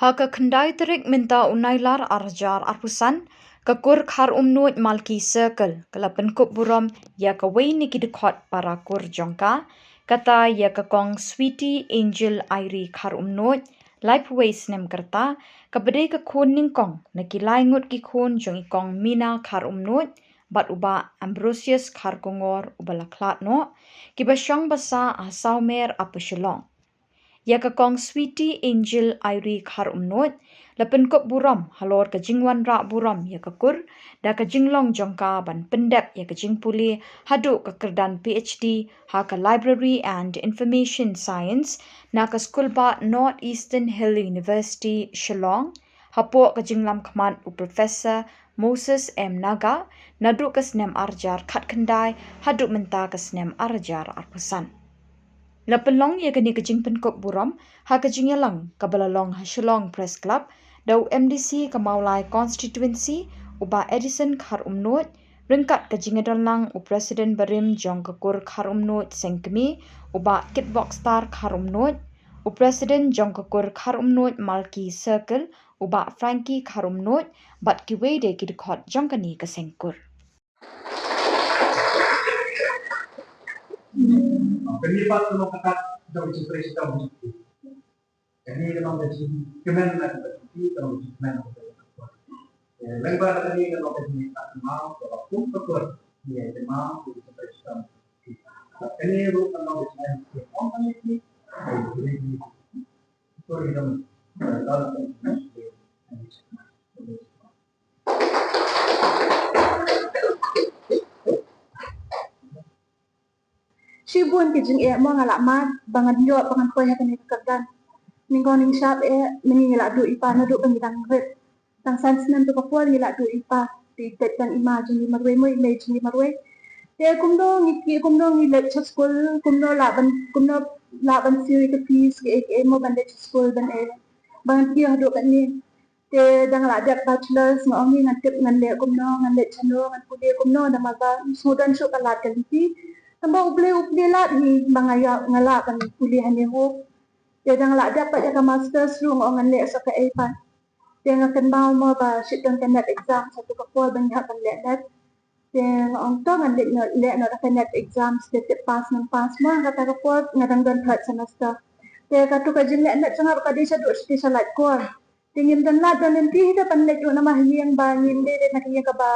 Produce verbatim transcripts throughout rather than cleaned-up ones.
Ha ka khyndai tarik mynta u Nailar ar hajar arphew san, ka kur Khar Umnuid Malki Circle ka la pynkup burom ïa kawei na ki dkhot para kur jong ka, kata ïa ka Kong Sweety Angel Airi Khar Umnuid, laiphew wei snem ka rta, kaba dei ka khun nyngkong na ki lai ngut ki khun jong i Kong Mina Khar Umnuid bad u Bah Ambrosius Khar Kongor uba la khlad noh, kiba shong basa ha Sawmer, Upper Shillong. Ïa ka Kong Sweety Angel Airi Khar Umnuid la pynkup burom halor ka jingwanrah burom ïa ka kur da ka jinglong jong ka ban pyndep ïa ka jingpule haduh ka kyrdan PhD ha ka Library and Information Science na ka skulbah North Eastern Hill University, Shillong, hapoh ka jinglam khmat u Professor Moses M Naga, naduh ka snem ar hajar khatkhyndai haduh mynta ka snem ar hajar arphew san. La pynlong ïa kane ka jingpynkup burom ha ka jingïalang kaba la long ha Shillong Press Club da u MDC ka Mawlai Constituency, u Bah Edison Khar Umnuid, ryngkat ka jingïadonlang u President barim jong ka kur Khar Umnuid Sengkmie, u Bah Kitbokstar Khar Umnuid, u President jong ka kur Khar Umnuid Malki Circle, u Bah Frankie Khar Umnuid, bad kiwei de ki dkhot jong kane ka seng kur. Kane pat ka long kata jong ka jingtrei shitom. Kane ka long ka jingkmen na ka jingtrei, ka long ka jingkmen na ka jingtrei. Eh, lyngba kane ka long ka jingtrei kaba kum ka kur. Ïa, kane ruh ka long ka jingkmen. Shibun ki jingeh mo nga la mad ba ngan ïoh ba ngan poi ha kane ka kyrdan. Nyngkong nyngshap eh mynne ngi la duh i pa naduh ba ngi dang rit. Tang san snem to ka por ngi la duh i pa. Te i dei tang i ma jong ngi marwei mo, i mei jong ngi marwei. Te kumno ngi ki, kumno ngi leit sha skul, kumno lah ban, kumno lah ban siew ïa ka fees, ki ei ki ei mo ban leit sha skul ban eh. Ban kiew haduh katne. Te da nga la dep bachelors nga ong hi ngan tip ngan leh kumno, ngan leh shano, ngan pule kumno, namar ba shu don shuh ka lad ka lynti. Tangba U Blei u plie lad hi ba nga ïa, nga lah ban pule hangne ho. Te da nga la dep pat ïa ka masters ruh nga ong ngan leh sa kaei pat. Te nga kynmaw mo ba shit don ka NET exam, sa tu ka por ba ngi hap ban leh NET. Te nga ong to ngan leh noh, leh noh da ka NET exam, te tip pass ngan pass mo, kata ka por nga dang don third semester. Te katu ka jingleh NET jong nga ruh ka dei shaduh sha Laitkor. Te ngim don lad don lynti hi da ban leit ruh namar ha ïing ba ngim dei leit na ka ïing kaba,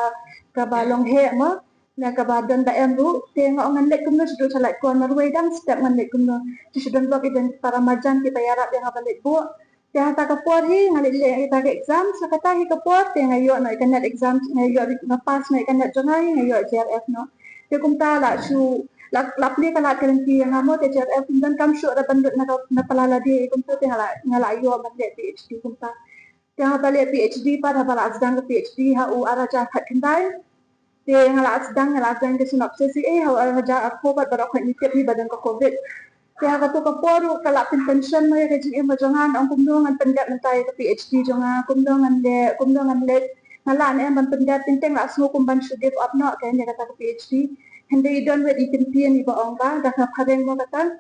kaba long heh mo, na kaba don ba em ruh. Te nga ong ngan leit kumno shaduh sha Laitkor, marwei dang step ngan leit kumno. Te shu don bok i don para marjan kiba ïarap ïa nga ban leit buh. Te hata ka por hi nga leit leh ïa ka exam, sa kata hi ka por te nga ïoh noh ïa ka NET exam, nga ïoh, nga pass noh ïa ka NET jong nga hi, nga ïoh JRF noh. Te kumta la shu, la, la plie ka lad ka lynti ïa nga mo, te JRF ym donkam shuh da ban lut na ka, na pala lade, kumta te nga la, nga la ïoh ban leh PhD kumta. Te haba leh PhD pat, haba la sdang ka PhD ha u ar hajar khatkhyndai. Te nga la sdang, nga la sdang ka synopsis hi, eh, ha u ar hajar arphew pat baroh khoit ngi tip hi ba don ka covid. Te ha katu ka por ruh ka la pyntension mo ïa ka jingim ka jong nga, nga ong kumno ngan pyndep mynta ïa ka PhD jong nga, kumno ngan leh, kumno ngan leh. Nga lah ne em ban pyndep, teng teng la sngew kum ban shu give up noh, ka ïa kata ka PhD. Hynrei i don wei i kyntien iba ong ba, da ka phareng mo kata,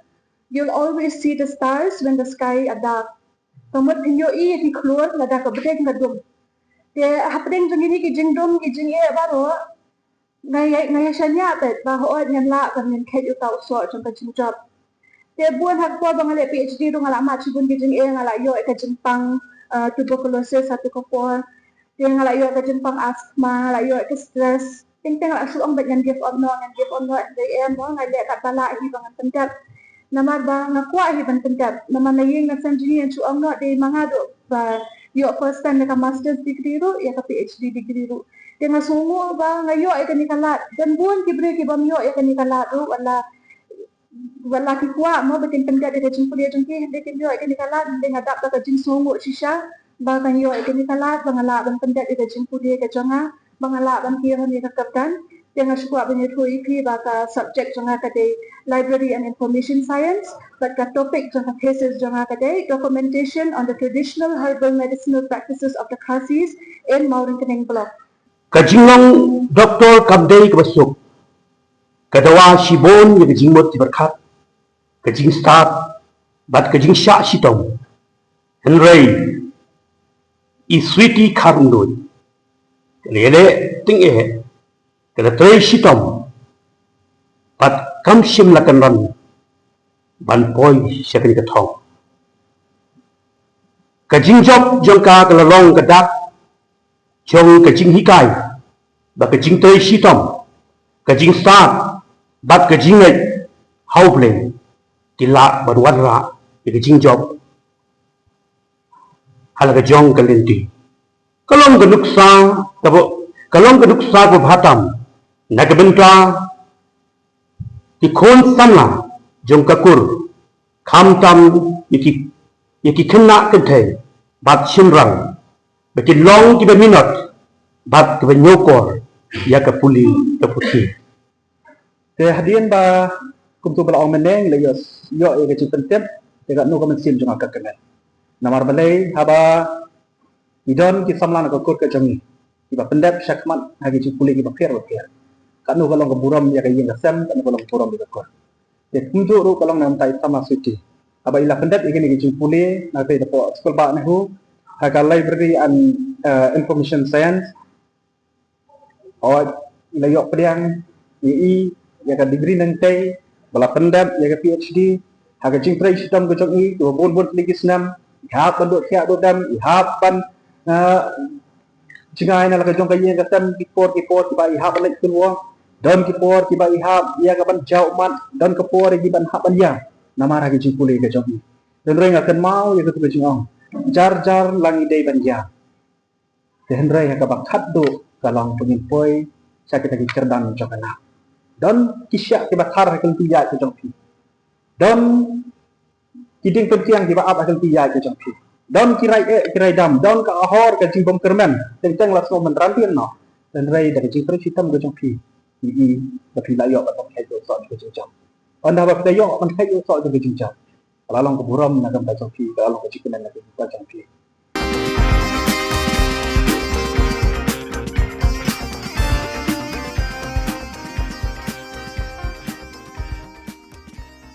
"You'll always see the stars when the sky are dark." Ka mut phin ïohi ïa ki khlur lada ka bdeng ka dum. Te hapdeng jong kine ki jingdum ki jingeh baroh, nga ïa, nga ïa shaniah beit ba hooid ngan lah ban ngan kheit ïa uta u soh jong ka jingjop. Te bun ha ka por ba nga leh PhD ruh nga la mad shibun ki jingeh, nga la ïoh ïa ka jingpang, eh, tuberculosis ha tu ka por. Te nga la ïoh ïa ka jingpang asthma, nga la ïoh ïa ka stress. Teng teng la shu ong beit ngan give up noh, ngan give up noh, hynrei em mo, nga leh katba lah hi ba ngan pyndep. Namar ba nga kwah hi ban pyndep. Namar na ïing na sem jong ngi ngan shu ong noh, dei ma nga duh ba ïoh first time ïa ka master's degree ruh, ïa ka PhD degree ruh. Te nga sngewnguh ba nga ïoh ïa kane ka lad. Don bun ki briew ki bym ïoh ïa kane ka lad ruh, wat la, wat la ki kwah mo ba kin pyndep ïa ka jingpule jong ki, hynrei kim ïoh ïa kane ka lad, hynrei nga dap da ka jingsngewnguh shisha ba nga ïoh ïa kane ka lad, ba nga lah ban pyndep ïa ka jingpule ka jong nga, ba nga lah ban kiew hangne ha ka kyrdan. Te nga shu kwah ban ïathuh ïa phi ba ka subject jong nga ka dei Library and Information Science, bad ka topic jong ka thesis jong nga ka dei Documentation on the Traditional Herbal Medicinal Practices of the Khasis in Mawryngkneng Block. Ka jinglong doktor kam dei kaba suk. Ka dawa shibun ïa ka jingmut jingpyrkhat, ka jingstad bad ka jingshah shitom. Hynrei I Sweety Kharumduid ka la ïaleh tyngeh, ka la trei shitom, bad kam shym la kynran ban poi sha kane ka thong. Ka jingjop jong ka ka la long ka dak jong ka jinghikai ba ka jingtrei shitom, ka jingstad bad ka jingngeit ha U Blei ki lah ban wanrah ïa ka jingjop ha la ka jong ka lynti. Ka long ka nuksa kaba, ka long ka nuksa kaba bha tam na ka bynta ki khun samla jong ka kur, khamtam ïa ki, ïa ki khynnah kynthei bad shynrang, ba kin long kiba minot bad kiba ñiewkor ïa ka pule ka puthi. Te hadien ba kumtu ba la ong mynne, la ïoh, ïoh ïa ka jingpyntip ïa kano ka mynsiem jong nga ka kmen. Namar balei? Haba i don ki samla na ka kur ka jong ngi kiba pyndep shakhmat ha ki jingpule kiba pher ba pher, kano ka long ka burom ïa ka ïing ka sem, kano ka long ka burom ïa ka kur. Te kumjuh ruh ka long na ka bynta i samla Sweety, haba i la pyndep ïa kine ki jingpule na ka, hapoh Skul Bah Nehu, ha ka Library and, eh, Information Science. Hooid, i la ïoh pdiang ïa i ïa ka degree nangtei, ba la pyndep ïa ka PhD ha ka jingtrei shitom ka jong i kiba bun bun tylli ki snem. I hap ban duh thiah duh dem, i hap ban, eh, jngai na la ka jong ka ïing ka sem ki por ki por kiba i hap ban leit kynwok. Don ki por kiba i hap ïa ka ban jaw mat, don ki por ïa ki ban hap ban ïa namar ha ki jingpule ka jong i. Hynrei nga kynmaw ïa katu ka jingong, jar jar la ngi dei ban ïa. Te hynrei ha kaba khatduh ka long ba ngin poi sha kita ki kyrdan jong ka lad. Don ki shiah kiba thar ha ka lynti ïaid ka jong phi. Don ki dieng pynkiang kiba ap ha ka lynti ïaid ka jong phi. Don ki rai eh ki rai dam, don ka ahor ka jingbymkyrmen. Teng teng la sngewbha ban ran dien noh. Hynrei da ka jingtrei shitom ka jong phi, i, i, ba phi la ïoh ban kheit ïoh soh jong ka jingjop. Ynda ba phi la ïoh ban kheit ïoh soh jong ka jingjop, ka la long ka burom na ka bynta jong phi, ka la long ka jingkmen na ka bynta jong phi.